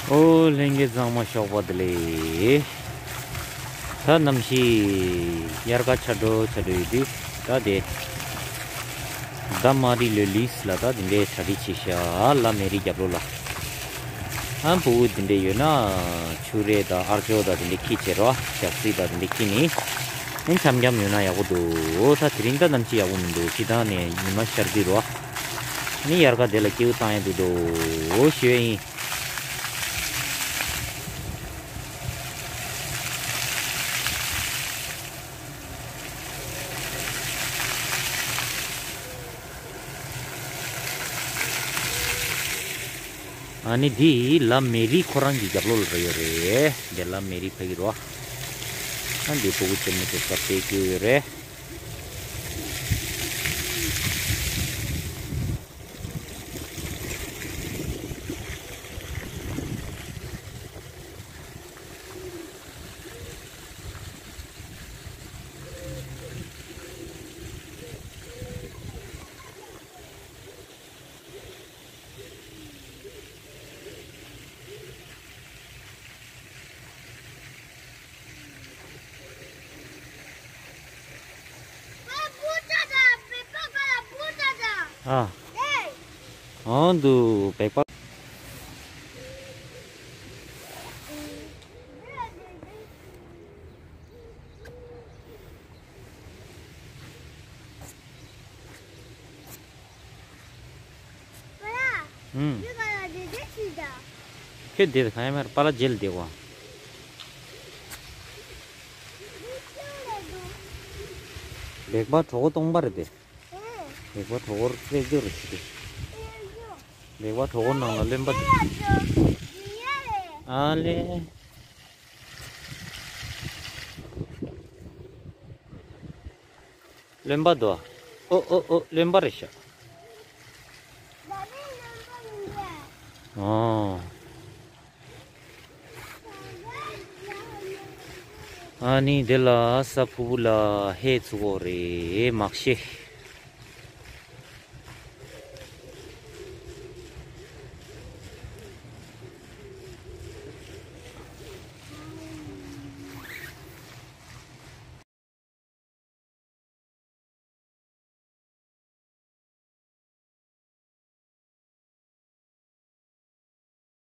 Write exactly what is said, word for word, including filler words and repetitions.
ཨོ་ལྷན་རྒྱས་ཚང་མ་ཞོགས་པ་བདེ་ལེགས། ད་གནམ་གཤིས་དབྱར་ཁ་ཆགས་འགྲོ་ཆགས་འགྲོ་ཡོད་དུས་ད་དེ། ད་མ་རི་ལོ་ལིས་ལ་ད་དེ་འདྲའི་གྲ་སྒྲིག་བྱེད་ཤག་ལ་མེ་རི་རྒྱབ་ལོགས་ལ། ཨ་ཕྲུ་གུ་དེ་འདྲ་ཡོད་ན་ཆུ་རས་དང་ཨར་ཅོ་དང་དེ་འདྲ་འཁྱེར་བྱས་རོ། ཞག་རྩི་དང་དེ་འདྲ་འཁྱེར་ནས། ཨེ་འཆམ་འཆམ་ཡོད་ན་ཡག་པོ་འདུག་ད་དེ་རིང་ད་གནམ་གཤིས་ཡག་པོ་མི་འདུག་སྤྱིར་བཏང་ནས་ཉི་མ་ཤར་དུས་རོ། ནི་དབྱར་ཁ་དེ་ལ་སྐྱིད་པོ་བཏང་ཡ་འདུག་དོ་ཞུ་ཡ་ཡིན། ཨ་ནི་འདི་ལ་མེ་རི་ཁོ་རང་གི་རྒྱབ་ལོགས་ལ་རེད་ཡོད་རེད། འདི་ལ་མེ་རི་ཕ་གི་རོ། ཨ་འདི་ཕྲུ་གུ་ཆེན་མོ་ཚོ་སྐབས་དེ་སྐྱོད་ཡོད་རེད། ཨ། ཨང་དུ་བེག་པ། ཨུམ། ཁྱོད་འདིར་གང་ཡང་མེད་པ་ལ་མཇལ་བདེ་བ། བེག་པ་གྲོད་ཁོག་སྟོང་པ་རེད་དེ། བེག་པ་གྲོད་ཁོག་རྩེད་འཇོར་རེད་དེ། བེག་པ་གྲོད་ཁོག་ནང་ལ་རློན་པ་དེ། ཨ་ལེ། རློན་པ་དོ། ཨོ་ཨོ་ཨོ་རློན་པ་རེད་ཤག་ཨོ། ཨ་ནི་དེ་ལ་ས་ཕུ་བུ་ལ་ཧེ་ཚུགས་འོ་རེད་མག་ཤེས།